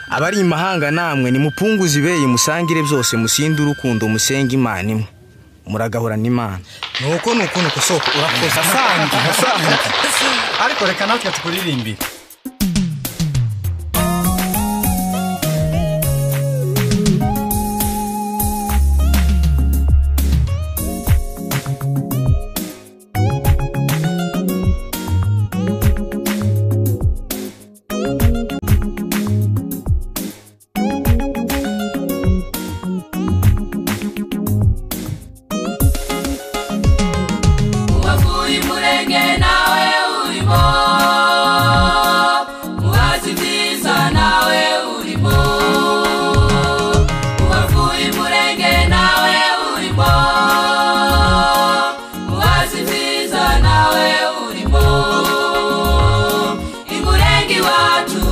Abari imahanga namwe nimupunguze ibeye, musangire byose, musinde urukundo, musenge Imana imwe, muragahorana Imana. Nuko nuko nuko soko urakoze. Asante, asante. Ariko reka natwe tukuririmbire. Uwavuye Umurenge nawe urimo, mubazi byiza nawe urimo. Uwavuye Umurenge nawe urimo, mubazi byiza nawe urimo. Imurenge iwacu.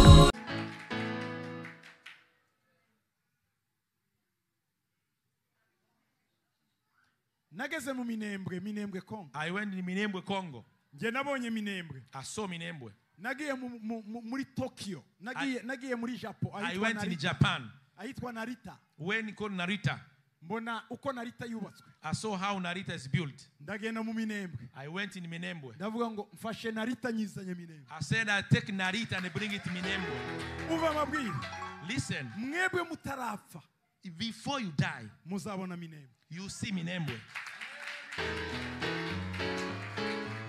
Nageze mu Minembwe, Minembwe Kongo. I went in Minembwe, Congo. Njye nabonye Minembwe. I saw Minembwe. Nagiye muri Tokyo. Nagiye muri Japan. I Ahitwa went in Narita. Japan. Ahitwa Narita. When called Narita. Mbona uko Narita yubatswe. I saw how Narita is built. Ndagenda mu Minembwe. I went in Minembwe. Ndavuga ngo mfashe Narita nyizanye Minembwe. I said I take Narita and bring it to Minembwe. Umva amabwire. Listen. Mwebwe mutarapfa. Before you die, muzabona Minembwe. You see Minembwe.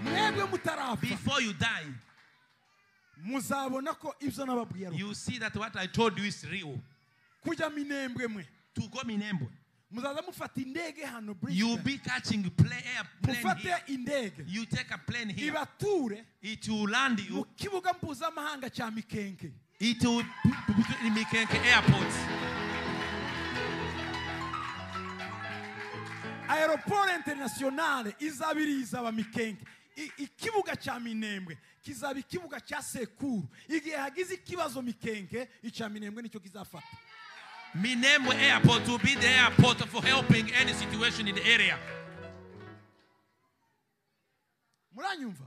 Mwebwe mutarapfa. Before you die, muzabona ko ibyo nababwiye ari you see that what I told you is real. Kujya Minembwe mwe. To go Minembwe. Muzaza mufata indege hano Brisbane. You'll be catching airplane Mufate here. indege. You take a plane here. Ibature. It will land you. Mu kibuga mpuzamahanga cya Mikenke. It will be in Mikenke airport. Aeroport internationale izabiri izaba Mikenke. Ikibuga cya Minembwe kizaba ikibuga cya Sekuru. Igihe hagize ikibazo Mikenke, icya Minembwe nicyo kizafata. Minembwe airport will be the airport for helping any situation in the area. Muranyumva?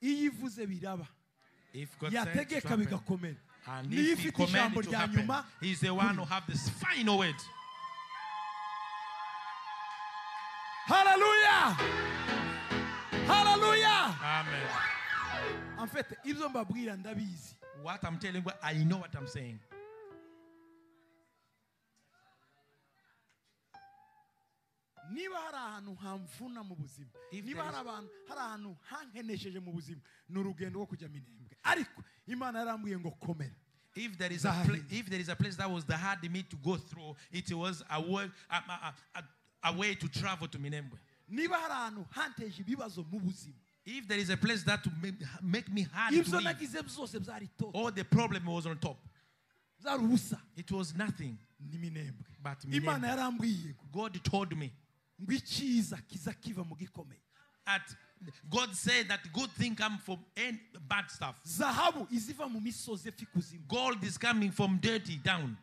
Iyo ivuze biraba. If God said Yategeka to happen, bigakomera. and Niyo if he ifite commanded ijambo to rya happen, nyuma, he's the one who have this final word. Hallelujah! Hallelujah! Amen. En fait, ibyo mbabwira ndabizi. What I'm telling you, I know what I'm saying. Niba hari ahantu hamvuna mu buzima, If niba there is hari abantu, hari ahantu hankenesheje mu buzima, ni urugendo rwo kujya Minembwe. Ariko Imana yarambwiye ngo komera. If there is a Zahari. if there is a place that was the hard me to go through, it was a way to travel to Minembwe. Niba hari ahantu hanteje ibibazo mu buzima. If there is a place that to make me hard to Ibyo live, nagize byose byari top. all the problem was on top. Byari ubusa. It was nothing. Ni Minembwe. But Imana Minembwe. yarambwiye ngo God told me. ngo icyiza kiza kiva mu gikomeye. At God said that good thing come from any bad stuff. Zahabu iziva mu misozi ifi kuzimu. Gold is coming from dirty down.